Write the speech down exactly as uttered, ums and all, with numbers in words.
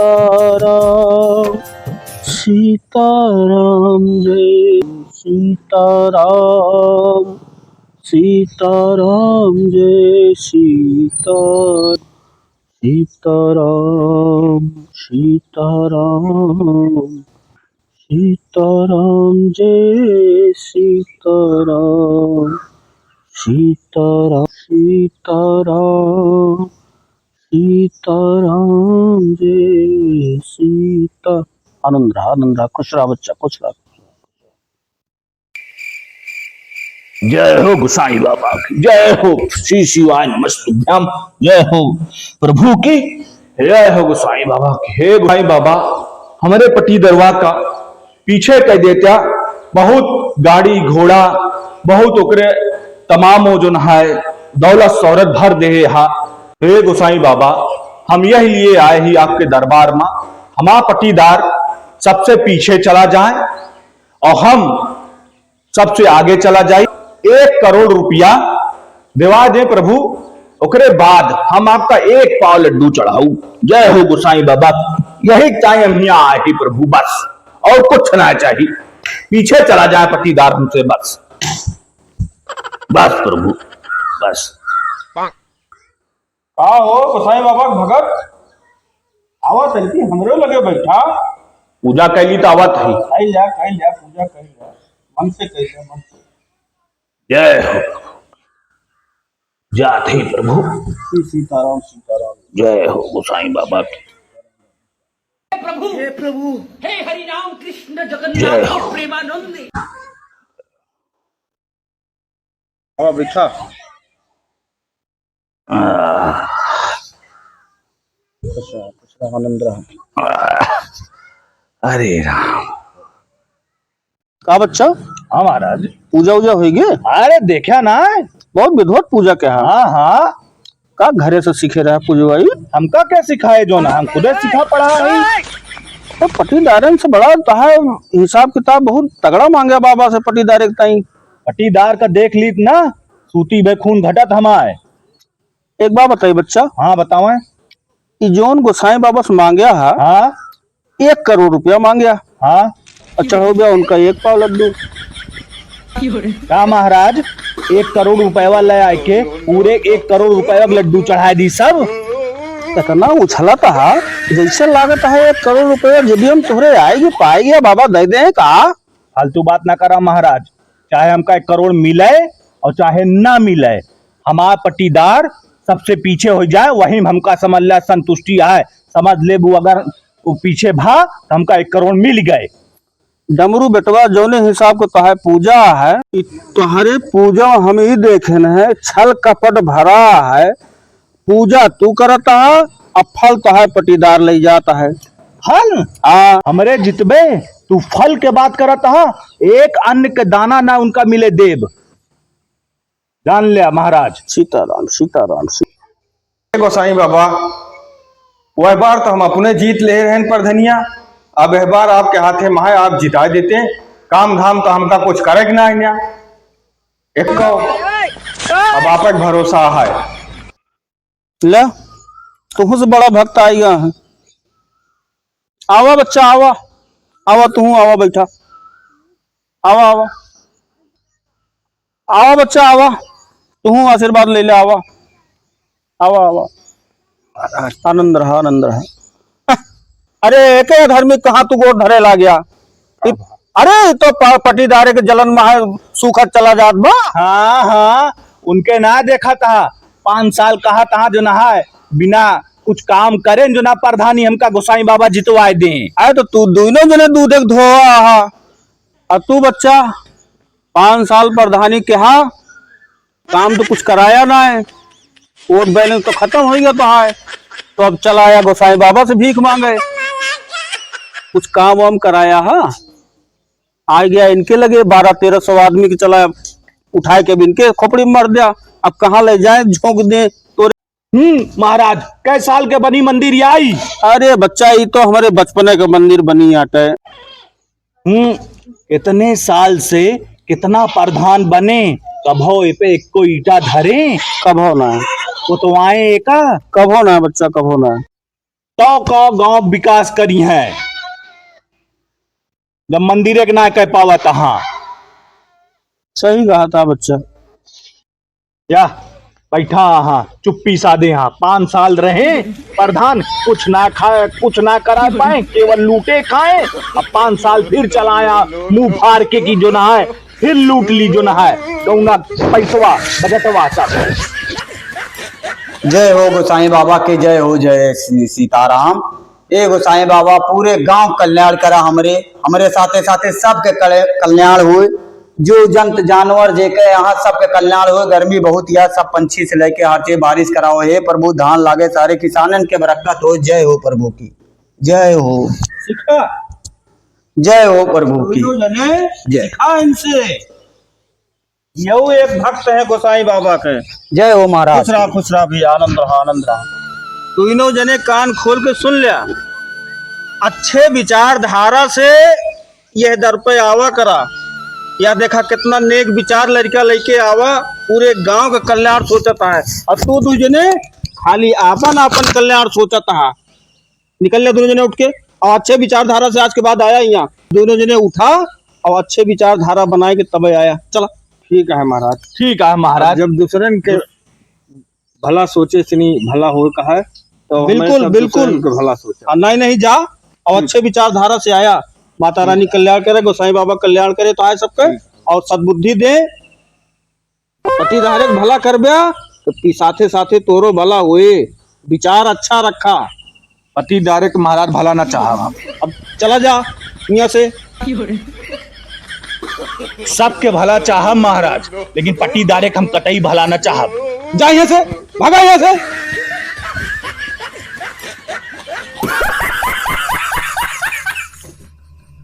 राम, सीताराम जय सीताराम, सीताराम जय सीता, सीताराम, सीताराम, सीताराम जय सीताराम, सीताराम, सीताराम, सीताराम जय सीता। आनंद रहा, आनंद रहा, खुश रहा बच्चा, खुश रहा। जय हो गोसाई बाबा की, जय हो श्री शिवाय नमस्तुभ्यम, जय हो प्रभु की, जय हो गोसाई बाबा की। हे गोसाई बाबा, हमरे पटीदरवा का पीछे कइ देत्या, बहुत गाड़ी घोड़ा, बहुत ओकरे तमाम वो जोन है दौलत शौहरत भर देहे हा। हे गोसाई बाबा, हम यही लिए आए ही आपके दरबार मा, हमार पटीदार सबसे पीछे चला जाए और हम सबसे आगे चला जाई, एक करोड़ रुपया देवा दे प्रभु, ओकरे बाद हम आपका एक पाव लड्डू चढ़ाऊ। जय हो गोसाई बाबा, यही चाहे हम यहाँ आए ही प्रभु, बस और कुछ ना चाहिए। पीछे चला जाए पटीदार हमसे, बस, बस प्रभु, बस। का हो गोसाई बाबा के भगत, आवा तनिकी हमरे लगे बैठा। पूजा कैली त आवत ही। कैल जा, कैल जा, पूजा कैल जा, मन से कैल जा, मन से। जय हो, जात ही प्रभु। श्री सीताराम, सीताराम। जय हो गोसाई बाबा की। हे प्रभु, हे प्रभु। हे हरि राम कृष्ण जय जगन्नाथ हो। प्रेमानंद। हाँ, बैठा। आह। खुश रहा, खुश रहा, आनंद रहा। आह। अरे राम। का बच्चा? हाँ महाराज। पूजा उजा होइगे? अरे देखा ना। बहुत विधवत पूजा के है। हाँ, हाँ। का घरे से सीखे रहा पूजवाई? हमका क्या सिखाए जो ना, हम खुदे सीखा पढ़ा है। तो पटीदारन से बड़ा तहार हिसाब किताब बहुत तगड़ा मांगे बाबा से पटीदार एक ताई। पटीदार का देख लीत ना, सूती बे खून घटत हमाए। एक बात बताई बच्चा। हाँ, बतावें। ई जौन गोसाई बाबा से मांग्या हा, हाँ। एक करोड़ रुपया मांग्या। हाँ। और चढ़ो गया उनका एक पाव लड्डू। का महाराज, एक करोड़ रुपया ले आए के पूरे एक करोड़ रुपया के लड्डू चढ़ाए दी सब? इतना उछलत हा, जैसे लागत है एक करोड़ रुपया जब हम तोहरे आएगी, पाएगी, बाबा दे दे का? फालतू बात ना करा महाराज, चाहे हमका एक करोड़ मिले और चाहे ना मिले, हमार पट्टीदार सबसे पीछे हो जाए, वही में हमका समझ ला संतुष्टि आए। समझ लेबू अगर वो पीछे भा, तो हमका एक करोड़ मिल गए। डमरू बेटवा, जौने हिसाब को तोहार पूजा है, इ तोहरे पूजा हम ही देखेन है, छल कपट भरा है। पूजा तू करत हा, अब फल तोहार पट्टीदार लई जात है। फल? हाँ। हमरे जितबे तू फल के बात करत हा, एक अन्न के दाना ना उनका मिले देब। जान लिया महाराज। सीताराम, सीताराम, सीताराम। गोसाई बाबा, वह बार तो हम अपने जीत ले रहन परधनिया, अब यह बार आपके हाथे में है, आप जिता देते। काम धाम तो हमका कुछ करे के ना है न्या। एको, अब आप एक भरोसा है। ले, तुहू से बड़ा भक्त आइगा है। आवा बच्चा, आवा, आवा, तुहू आवा, बैठा, आवा, आवा, आवा बच्चा, आवा, तुहू आशीर्वाद ले ले, आवा, आवा, आवा, आनंद रहा, आनंद रहा। अरे, एके अधर्मी कहाँ तू गोड़ धरे ला गया? इ-, अरे, इ तो प-, पटीदारे के जलन में है, सूखत चला जात बा। हाँ, हाँ, उनके ना देखा था, पाँच साल कहा था जो नहाए, बिना कुछ काम करें जो ना प्रधानी हमका गोसाई बाबा जितवाए दें। अरे, तो तू दोनों जने दूध एक धोआ हा, और तू बच्चा पाँच साल प्रधानी के हा, काम तो कुछ कराया ना है, वोट बैलेंस तो खत्म हो गया तो है, तो अब चला आया गोसाई बाबा से भीख मांगे, कुछ काम वाम कराया है, आ गया इनके लगे बारह तेरह सौ आदमी के चला उठाए के भी इनके खोपड़ी में मार दिया, अब कहाँ ले जाए झोंक दे तोरे। हम्म, महाराज, कै साल के बनी मंदिर आई? अरे बच्चा, ई तो हमरे बचपने के मंदिर बनी आटे। हम्म, इतने साल से कितना प्रधान बने, कभो ए पे एको ईंटा धरे? कभो ना। कोतवाए एका? कभो ना बच्चा, कभो ना। तो का गांव विकास करिहैं, जब मंदिरे के नाय कह पावा तहाँ। सही कहा था बच्चा। या बैठा, हाँ, चुप्पी साधे, हाँ, पाँच साल रहे प्रधान, कुछ ना खाए, कुछ ना करा पाए, केवल लूटे खाए। अब पाँच साल फिर चलाया मुंह फाड़ के कि जो ना है, फिर लूट ली जो ना है, गौना पैसवा, बजटवा सब। जय हो गोसाई बाबा के, जय हो, जय श्री सीताराम। ए गोसाई बाबा, पूरे गांव कल्याण करा हमरे, हमरे साथे साथे सबके कले-, कल्याण होए। जो जंत जानवर जेके यहाँ सबके कल्याण होए। गर्मी बहुत या, सब पंछी से लेके हर चीज बारिश कराओ। हे प्रभु, धान लागे सारे किसानन के बरकत हो। जय हो प्रभु की, जय हो। सीखा? जय हो प्रभु की। दोनों जने जय। सीखा इनसे। यहू एक भक्त है गोसाई बाबा के। जय हो महाराज। खुश रहा, खुश रहा भैया, आनंद रहा, आनंद रहा। दोनों जने कान खोल के सुन लिया, अच्छे विचारधारा से यह दर पे आवा करा। या देखा कितना नेक विचार लड़का लेके आवा, पूरे गांव का कल्याण सोचत है। और तू दू जने खाली आपन आपन कल्याण सोचत है। निकल ले दोनों जने उठ के, और अच्छे विचारधारा से आज के बाद आया यहाँ। दोनों जने उठा और अच्छे विचारधारा बनाए के तबे आया। चला। ठीक है महाराज। ठीक है महाराज। जब दूसरन के भला सोचे से नहीं भला हो कहा है, तो हमें बिल्कुल, सब बिल्कुल। दूसरन के भला सोचा। हाँ, नहीं, नहीं, जा और हम्म। अच्छे विचारधारा से आया। माता रानी हम्म। कल्याण करे, गोसाई बाबा कल्याण करे, तो आए सबके हम्म। और सद्बुद्धि दे। पटीदारे के भला करब्या, तो ती-, साथे साथे तोरो भला होए। विचार अच्छा रखा। पटीदारे के महाराज भला ना चाहब हम। अब चला जा यहाँ से। सबके भला चाहब महाराज, लेकिन पटीदारे के हम कतई भला ना चाहब। जा यहाँ से, भागा यहाँ से।